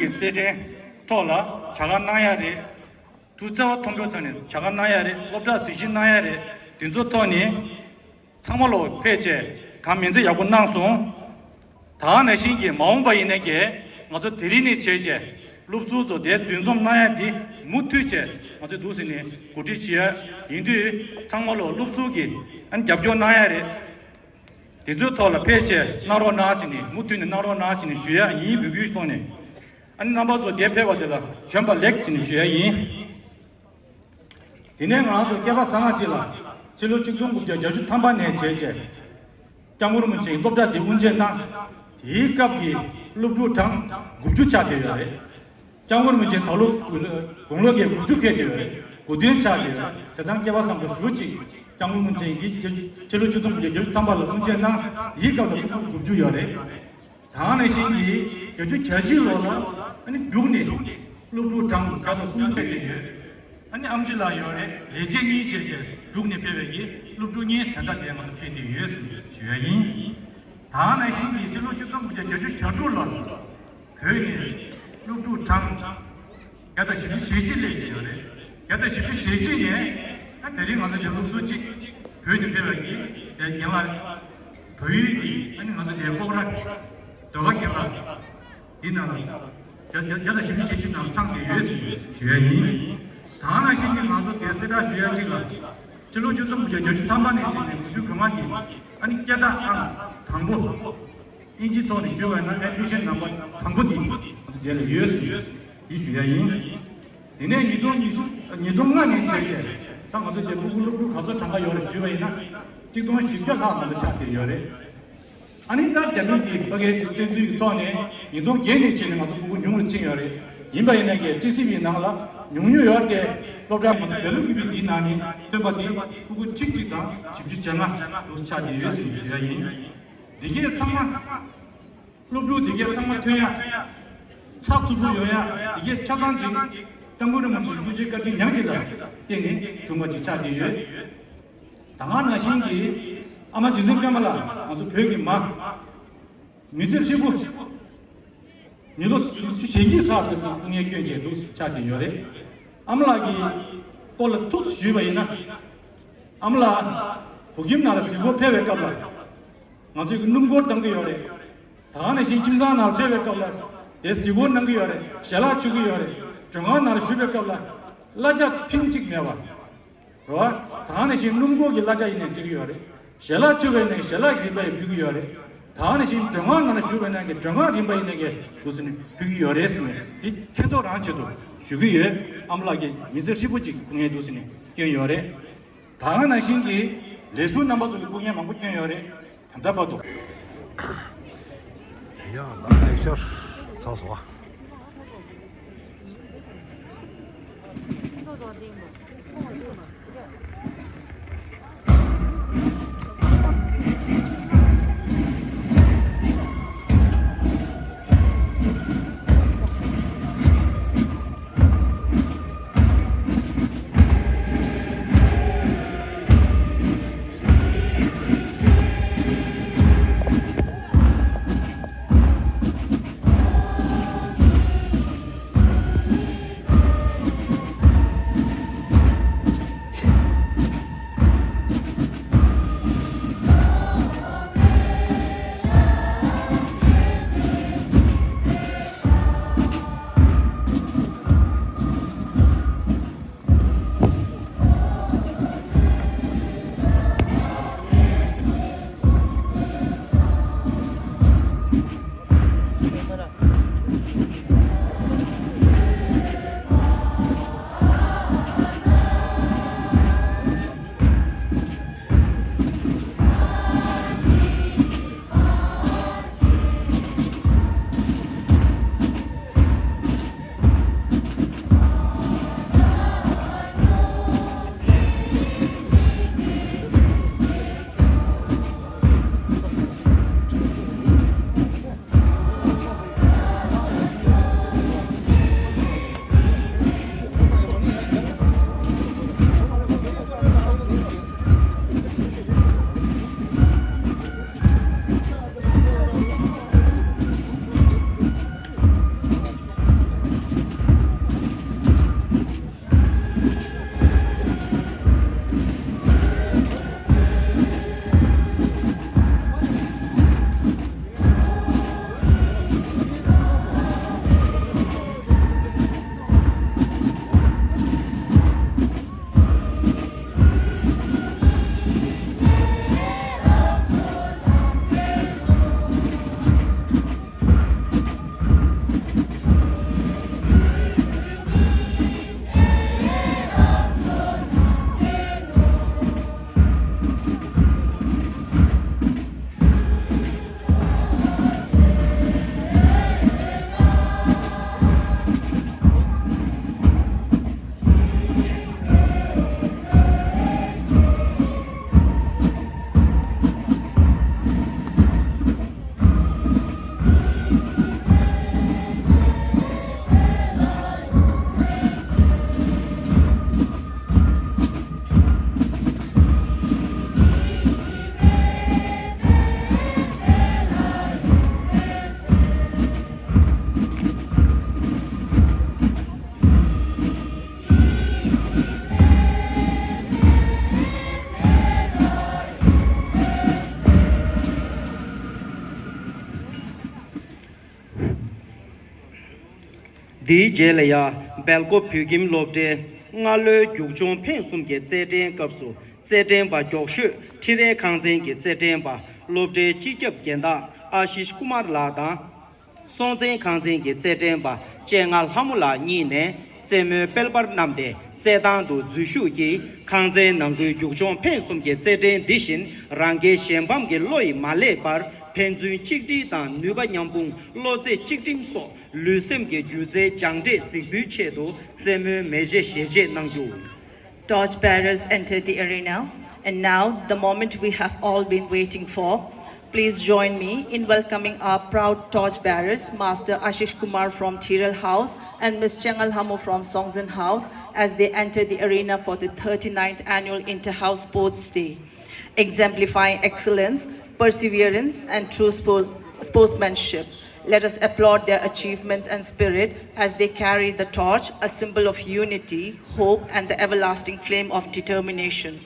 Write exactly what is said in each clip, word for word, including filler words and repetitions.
གི་རྩེད་འགྲན་ཐོག་ལ་བྱ་དགའ་གནང་ཡ་རེད། དུས་ཚོད་མཐོན་པོའི་ཐོག་ནས་བྱ་དགའ་གནང་ཡ་རེད། སློབ་གྲྭ་གཟིགས་ཞིབ་གནང་ཡ་རེད། དེ་ཚོའི་ཐོག་ནས་ཚང་མ་ལོ་ཕེབས་བྱས་གང་མིན་ཚེ་ཡག་པོ་གནང་སོང་། ད་ག་ནང་བཞིན་གྱི་མ་འོངས་པ་ཡིན་ནའི་གི་ང་ཚོ་དེ་རིང་ནས་བྱས་བྱས་སློབ་ཟུར་ཚོ་དེ་འདུ་འཛོམས་གནང་ཡ་དེ་མུ་མཐུད་བྱས་ང་ཚོས་འདུག་ཟེར་ནས་གོ་སྒྲིག་བྱེད་ཡ་ཡིན་དུས་ཚང་མ་ལོ་སློབ་ཟུར་གྱིས་ཨ་ནི་རྒྱབ་སྐྱོར་གནང་ཡ་རེད། དེ་ཚོའི་ཐོག་ལ་ཕེབས་བྱས་གནང་རོགས་གནང་ཟེར་ནས་མུ་མཐུད་ནས་གནང་རོགས་གནང་ཟེར་ནས་ཞུ་ཡ་ཡིན། འབོད་སྐུལ་ཐོག་ནས་ཨ་ནི་རྣམ་པ་ཚོ་དེ་ཕེབས་པ་དེ་ལ་བྱོན་པ་ལེགས་ཟེར་ནས་ཞུ་ཡ་ཡིན། དེ་ནས་ང་རང་ཚོ་བསྐལ་པ་གསང་སྔགས་སྤྱི་ལ་ཕྱི་ལོ་ཆིག་སྟོང་དགུ་བརྒྱ་བརྒྱད་ཅུ་ཐམ་པ་ནས་བྱས་བྱས་སྐྱབས་མགོན་རིན་པོ་ཆེའི་སློབ་གྲྭ་དེ་དབུ་འབྱེད་གནང་། དེའི་སྐབས་ཀྱི་སློབ་ཕྲུག་གྲངས་དགུ་བཅུ་ཆགས་བསྡད་ཡོད་རེད། སྐྱབས་མགོན་རིན་པོ་ཆེ་ད་ལོ་དགུང་ལོ་གི་དགུ་བཅུ་ཕེབས་བསྡད་ཡོད་རེད། དགུ་བདུན་ཆགས་བསྡད་ཡོད་རེད། བྱས་ཙང་བསྐལ་པ་བཟང་པོ་ཞེ་པོ་ཅིག་སྐྱབས་མགོན་རིན་པོ་ཆེ་གིས་ཕྱི་ལོ་ཆིག་སྟོང་དགུ་བརྒྱ་བརྒྱད་ཅུ་ཐམ་པ་ལ་དབུ་འབྱེད་གནང་། དེའི་སྐབས་ལ་སློབ་ཕྲུག་དགུ་བཅུ་ཡོད་རེད། ད་ག་ནང་བཞིན་གྱི་བརྒྱད་ཅུ་གྱ་གཅིག་ལོ་ལ་ཨ་ནི་འབྲུག་ནས་སློབ་ཕྲུག་གྲངས་བརྒྱ་དང་སུམ་ཅུ་ཕེབས་ཡོད། ཨ་ནི་ཨེམ་ཆི་ལགས་ཡོད་རེད། ལས་བྱེད་གཉིས་བྱས་བྱས་འབྲུག་ནས་ཕེབས་པའི་གི་སློབ་ཕྲུག་གཉིས་ད་ལྟ་དེ་ང་ཚོ་ཕེབས་བསྡད་ཡོད་ཟེར་ཞུ་ཡ་ཡིན། ད་ག་ནང་བཞིན་གྱི་ཕྱི་ལོ་ཆིག་སྟོང་དགུ་བརྒྱ་བརྒྱད་ཅུ་གྱ་དྲུག་ལོར་བོད་ནས་སློབ་ཕྲུག་གྲངས་བརྒྱ་དང་བཞི་བཅུ་ཞེ་གཅིག་སླེབས་ཀྱི་ཡོད་རེད། བརྒྱ་དང་བཞི་བཅུ་ཞེ་གཅིག་ནས་ཨ་དེ་རིང་ང་ཚོ་དེ་སློབ་ཟུར་གཅིག་བོད་ནས་ཕེབས་པ་ཡིན། དེ་རྒན་ལགས་བལ་ཡུལ་གྱི་ཨ་ནི་ང་ཚོ་དེ་ལྐོག་ར་ཟློས་གར་རྒན་ལགས་འདི་ནང་ལ་བརྒྱ་བརྒྱ་བརྒྱ་དང་བཞི་བཅུ་ཞེ་གཅིག་ནང་ཚང་བསྡད་ཡོད་ཟེར་ཞུ་ཡ་ཡིན། ད་ག་ནང་བཞིན་གྱི་ང་ཚོ་དེ་གསལ་བསྒྲགས་ཞུ་ཡ་གཅིག་ལ་ཕྱི་ལོ་ཆིག་སྟོང་དགུ་བརྒྱ་བརྒྱད་ཅུ་ཐམ་པ་ནས་བྱས་ནས་དགུ་བཅུ་གོ་ལྔ་གྱི་ཨ་ནི་སྐད་བརྡ་ཨང་དང་པོ། དབྱིན་ཇིའི་ཐོག་ནས་ཞུས་པ་ཡིན་ན་ཨེ་ཌི་མི་ཤན་ནམ་བར་དང་པོ་འདི་ང་ཚོ་དེ་ལ་ཡོད་ཟེར་ཞུ་ཡ་ཡིན། དེ་ནས་ཉིས་སྟོང་ཉི་ཤུ་ཉིས་སྟོང་ལྔ་ནས་བྱས་བྱས་ད་ང་ཚོ་དེ་ཕྲུ་གུ་སློབ་ཕྲུག་ག་ཚོད་གྲངས་ཀ་ཡོད་རེད་ཞུས་པ་ཡིན་ན་གཅིག་སྟོང་བཞི་བརྒྱ་ལྷག་ང་ཚོ་ཆགས་བསྡད་ཡོད་རེད། ཨ་ནི་ད་རྒྱ་མི་གི་ཕ་གིའི་བཙན་འཛུལ་གྱི་ཐོག་ནས་ཉིས་སྟོང་བརྒྱད་ནས་བྱས་ནས་ང་ཚོ་ཕྲུ་གུ་ཉུང་རུ་ཕྱིན་ཡོད་རེད། ཡིན་པ་ཡིན་ན་གི་ཊི་སི་ཝི་ནང་ལ་ཉུང་ཉུང་ཡོད་དེ་སློབ་གྲྭ་ང་ཚོ་བོད་ལུགས་ཀྱི་བི་འདིའི་ནང་ནས་ཐོན་པ་དེ་ཕྲུ་གུ་ཁྲི་གཅིག་དང་བཞི་བཅུ་ཞེ་ལྔ་ལོ་ཆགས་བསྡད་ཡོད་ཟེར་ཞུ་ཡ་ཡིན། འདི་གས་ཚང་མ་སློབ་ཕྲུག་འདི་གས་ཚང་མ་ཐོན་ཡ། ཚགས་ཚུད་པོ་ཡོང་ཡ་འདི་གས་ཆ་ཚང་ཅིག་སྐྱབས་མགོན་རིན་པོ་ཆེའི་ཐུགས་རྗེ་བཀའ་དྲིན་ཉག་གཅིག་ལ་བརྟེན་ནས་བྱུང་བ་ཅིག་ཆགས་བསྡད་ཡོད། ད་ག་ནང་བཞིན་གྱི་ཨ་མ་རྗེ་བཙུན་སྤེན་པ་ལགས་ང་ཚོ་བོད་ཀྱི་མ། མི་ཚེ་ཧྲིལ་པོ། མི་ལོ་སུམ་ཅུ་ཞེ་གཉིས་ལྷག་ཙམ་སྐུ་ངལ་བསྐྱོན་བྱས་འདུག་ཆགས་བསྡད་ཡོད་རེད། ཨ་མ་ལགས་ཀྱི་སྐོར་ལ་ཐུགས་ཞུས་པ་ཡིན་ན། ཨ་མ་ལགས་བོད་ཁྱིམ་ནང་ལ་གཟིགས་སྐོར་ཕེབས་པའི་སྐབས་ལ། ང་ཚོས་ཀྱི་སྣུམ་འཁོར་གཏོང་གི་ཡོད་རེད། ད་ག་ནང་བཞིན་ཁྱིམ་ཚང་ནང་ལ་ཕེབས་པའི་སྐབས་ལ་དེ་གཟིགས་སྐོར་གནང་གི་ཡོད་རེད། ཞལ་ལག་མཆོད་ཀྱི་ཡོད་རེད། མགྲོན་ཁང་ནང་ལ་བཞུགས་པའི་སྐབས་ལ་གླ་ཆ་ཕིང་གཅིག་མེད་པ། རེད་བ། ད་ག་ནང་བཞིན་སྣུམ་འཁོར་གྱི་གླ་ཆ་ཡིན་ནའི་སྤྲད་ཀྱི་ཡོད་རེད། ཞལ་ལག་མཆོད་པ་ཡིན་ནའི་ཞལ་ལག་གི་རིན་པ་ཡང་ཕུལ་གྱི་ཡོད་རེད། ད་ག་ནང་བཞིན་མགྲོན་ཁང་ནང་ལ་བཞུགས་པ་ཡིན་ནའི་མགྲོན་ཁང་རིན་པ་ཡིན་ནའི་འདུག་ཟེར་ནས་ཕུལ་གྱི་ཡོད་རེད་ཟེར་ནས་འདི་མཁྱེན་རྟོགས་རང་ཆེད་དུ་ཞུ་གི་ཡོད། ཨ་མ་ལགས་ཀྱིས་མི་ཚེ་ཧྲིལ་པོ་ཅིག་སྐུ་ངལ་འདུག་ཟེར་ནས་བསྐྱོན་ཡོད་རེད། ད་ག་ནང་བཞིན་གྱི་ལས་ཟུར་རྣམ་པ་ཚོ་གི་སྐུ་ངལ་མང་པོ་བསྐྱོན་ཡོད་རེད། ད་ལྟ་བར་དུ། ཡ་ད་ལེགས་ཤར་ཚར་སོང་ཨ། འདིའི་རྗེས་ལ་ཡང་སྦེལ་ཀོབ་བོད་ཁྱིམ་སློབ་གྲྭའི་སྔ་ལོའི་རྒྱུག་མཆོང་འཕེན་གསུམ་གྱི་རྩེད་འགྲན་སྐབས་སུ་རྩེད་འགྲན་པ་མགྱོགས་ཤོས་ཁྲི་རལ་ཁང་ཚན་གྱི་རྩེད་འགྲན་པ་སློབ་གྲྭའི་སྤྱི་ཁྱབ་རྒན་བདག་ཨ་ཤིཤ་ཀུ་མར་ལགས་དང་། སྲོང་བཙན་ཁང་ཚན་གྱི་རྩེད་འགྲན་པ་སྤྱན་སྔ་ལྷ་མོ་ལགས་གཉིས་ནས་རྩེད་མོའི་དཔལ་འབར་བསྣམས་ཏེ་རྩེད་ཐང་དུ་འཛུལ་ཞུགས་ཀྱིས་ཁང་ཚན་ནང་ཁུལ་རྒྱུག་མཆོང་འཕེན་གསུམ་གྱི་རྩེད་འགྲན་འདི་བཞིན་རང་རྒྱལ་གཞན་ཕམ་གྱི་བློ་ཡིས་མ་བསླད་པར་ཕན་ཚུན་གཅིག་སྒྲིལ་དང་ནུས་པ་མཉམ་སྤུངས་བློ་རྩེ་གཅིག་སྒྲིམ་སོགས་ལུས་སེམས་ཀྱི་སྒྱུ་རྩལ་སྦྱངས་འབྲས་གཟིགས་འབུལ་ཆེད་དུ་རྩེད་མོའི་མེ་ལྕེ་ཞལ་འབྱེད་གནང་རྒྱུ། Torch bearers enter the arena, and now the moment we have all been waiting for. Please join me in welcoming our proud torch bearers, Master Ashish Kumar from Thiral House and Miss Chengal Hamo from Songzin House, as they enter the arena for the thirty-ninth Annual Inter-House Sports Day. Exemplifying excellence, perseverance, and true sports-, sportsmanship. Let us applaud their achievements and spirit as they carry the torch, a symbol of unity, hope, and the everlasting flame of determination.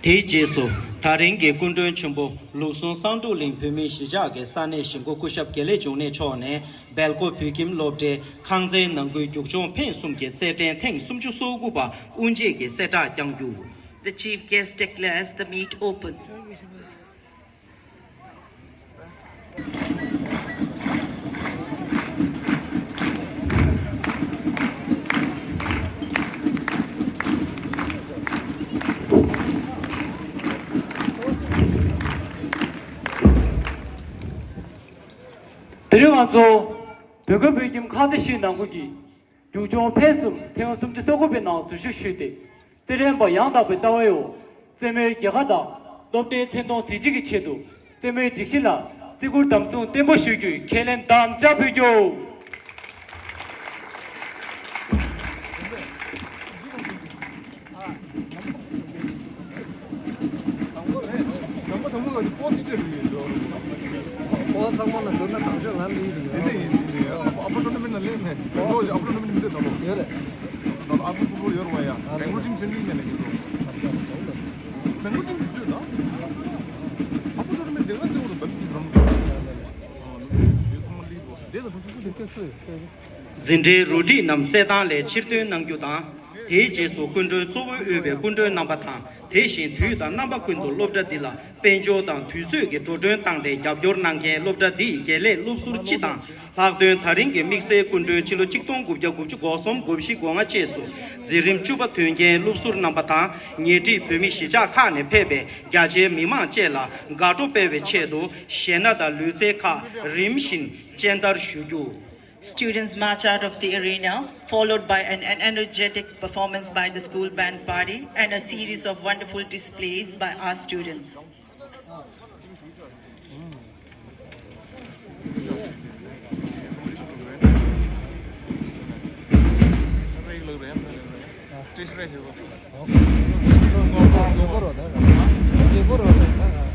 དེའི་རྗེས་སུ་ད་རིང་གི་སྐུ་མགྲོན་ཆེན་པོ་ལུགས་ཟུང་བསམ་འགྲུབ་གླིང་བོད་མིའི་གཞིས་ཆགས་ཀྱི་ས་གནས་གཞིས་འགོ་སྐུ་ཞབས་དགེ་ལེགས་འབྱུང་གནས་མཆོག་ནས་སྦེལ་ཀོབ་བོད་ཁྱིམ་སློབ་གྲྭའི་ཁང་ཚན་ནང་ཁུལ་རྒྱུག་མཆོང་འཕེན་གསུམ་གྱི་རྩེད་འགྲན་ཐེངས་སུམ་ཅུ་སོ་དགུ་པ་དབུ་འབྱེད་ཀྱི་གསལ་བསྒྲགས་བསྐྱངས་རྒྱུ། The chief guest declares the meet open. དེ་རིང་ང་ཚོ་བོད་ཁུལ་བོད་ཁྱིམ་ཁང་ཚན་བཞིའི་ནང་ཁུལ་གྱི་རྒྱུག་མཆོང་འཕེན་གསུམ་ཐེངས་སུམ་ཅུ་སོ་དགུ་པའི་ནང་འཛུལ་ཞུགས་ཞུས་ཏེ། རྩེད་འགྲན་པ་ཡང་དག་པའི་ལྟ་བའི་འོག་རྩེད་མོའི་རྒྱལ་ཁ་དང་སློབ་གྲྭའི་མཚན་མཐོང་གཟི་བརྗིད་ཀྱི་ཆེད་དུ་རྩེད་མོའི་སྒྲིག་གཞི་ལ་བརྩི་བཀུར་དམ་བཟུང་བརྟན་པོ་ཞུ་རྒྱུའི་ཁས་ལེན་དམ་བཅའ་ཕུལ་རྒྱུ། དང་པོ་རེད། དང་པོ་དང་པོ་ག་ཅིག་པོ་སི་ཊིབ་རེད་འགྲོ། པོ་ཚང་མ་ལ་འགྲོ་ན་དང་ཤོག་ང་མི་ཡིན་དེ་ཡིན་དེ་ཡིན་དེ་ཡིན། ཨ་ཕོ་ཨ་ཕོ་ཊོར་ནི་མེན་ཊ་ལ་སླེབས་མེད། ཨོ། ཨ་ཕོ་ཊོར་ནི་མེན་ཊ་མི་འདུག་དང་པོ། ཡོད་རེད། ཨ་ཕོ་ཕུ་པོ་ལ་ཡོད་རེད་བ་ཡ། རེང་ལོ་ཊིམ་སེམ་ལིང་མེད་ལ་ཡིན་འགྲོ། རེང་ལོ་ཊིམ་གྱི་སུས་ན། ཨ་ཕོ་ཊོར་ནི་མེན་ཊ་དེ་ང་ཚེ་འུ་དུ་བན་གྱི་རང་འགྲོ། ཨ་ནི་ཚང་མ་ལིང་འགྲོ་དེ་དང་ཕུ་ཕུ་ཕུ་དེ་ཁྱོད་སུ་ཡོད། འཛིན་གྲྭའི་རུ་སྒྲིག་རྣམས་རྩེད་ཐང་ལས་ཕྱིར་ཐོན་གནང་རྒྱུ་དང་། དེའི་རྗེས་སུ་སྐུ་མགྲོན་གཙོ་བོས་དབུས་པའི་སྐུ་མགྲོན་རྣམ་པ་དང་། དེ་བཞིན་དུས་དང་རྣམ་པ་ཀུན་ཏུ་སློབ་གྲྭ་འདི་ལ་དཔལ་འབྱོར་དང་དུས་ཚོད་ཀྱི་འགྲོ་གྲོན་བཏང་སྟེ་རྒྱབ་སྐྱོར་གནང་མཁན་སློབ་གྲྭ་འདིའི་དགེ་ལས་སློབ་ཟུར་སྤྱི་དང་། ལྷག་དོན་ད་རིང་གི་དམིགས་བསལ་སྐུ་མགྲོན་ཕྱི་ལོ་ཆིག་སྟོང་དགུ་བརྒྱ་དགུ་བཅུ་གོ་གསུམ་གོ་བཞི་གོ་ལྔ་བཅས་སུ་འཛིན་རིམ་བཅུ་པ་ཐོན་མཁན་སློབ་ཟུར་རྣམ་པ་དང་། ཉེ་འཁྲིས་བོད་མི་གཞིས་ཆགས་ཁག་ནས་ཕེབས་པའི་རྒྱ་ཆེའི་མི་མང་བཅས་ལ་དགའ་སྤྲོ་སྤེལ་བའི་ཆེད་དུ་གཞས་སྣ་དང་ལུས་རྩལ་ཁག་རིམ་བཞིན་སྤྱན་བསྟར་ཞུ་རྒྱུ། Students march out of the arena, followed by an, an energetic performance by the school band party and a series of wonderful displays by our students. རེད་ཞུ་རེད་ཞུ། ཨོ་ཁེ། ལོ་ལོ་ལོ་ལོ་ལོ་ལོ་ལོ་ལོ་ལོ།